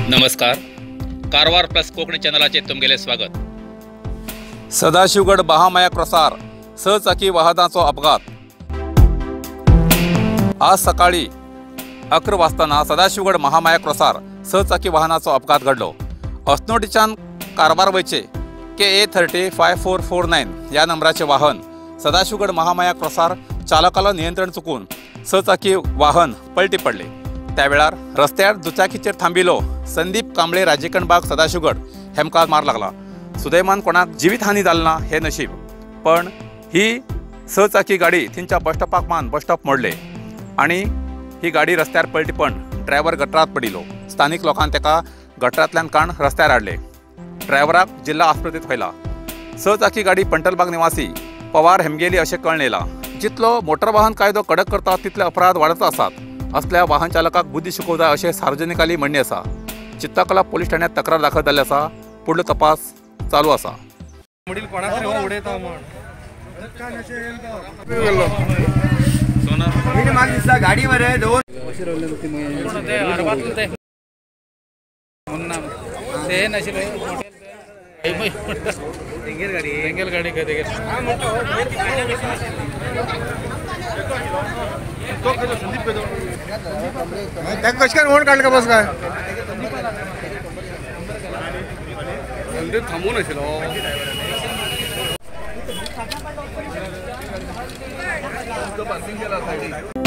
नमस्कार, कारवार प्लस कोंकणी चॅनलाचेर तुमगेलें स्वागत। सदाशिवगड बहामाया क्रॉसार 6 चाकी वाहनाचो अपघात। आज सकाळी 11 वाजताना सदाशिवगड महामाया क्रॉसार 6 चाकी वाहनाचो अपघात घडलो। अस्नोटीच्यान कारवार वयचे KA 305449 या नंबराचे वाहन सदाशिवगड महामाया क्रॉसार चालकाला नियंत्रण चुकून 6 चाकी वाहन पलटी पडले। त्यावेळार रस्त्यार दुचाकीचेर थांबिलो संदीप कांबळे राजीकणबाग सदाशिवगड हेमका मार लागला। सुदैवान कोणाक जीवितहानी जाली ना हे नशीब, पण ही 6 चाकी गाडी थंयच्या बस स्टॉपाक मान बस स्टॉप मोडले आणि ही गाडी रस्त्यार पलटी पण ड्रायव्हर गटरात पडिलो। स्थानिक लोकांनी ताका गटरांतल्यान काण रस्त्यार हाडले। ड्रायव्हराक जिल्हा आस्पत्रेंत व्हेला। 6 चाकी गाडी पंटलबाग निवासी पवार हेमगेली अशें कळ्ळें येयलां। जितलो मोटर वाहन कायदो कडक करता तितले अपराध वाडत आसात। असल्या वाहन चालकाक बुद्धी शिकोवंक जाय अशें सार्वजनिकांनी म्हणणें आसा। चित्ताकला पोलीस ठाण्यात तक्रार दाखल जाल्ली आसा। फुडलो तपास चालू आसा। कशे कोण काडले का बस काय संदीप थांबून आशिल्लो। पार्किंग केला सायडीक।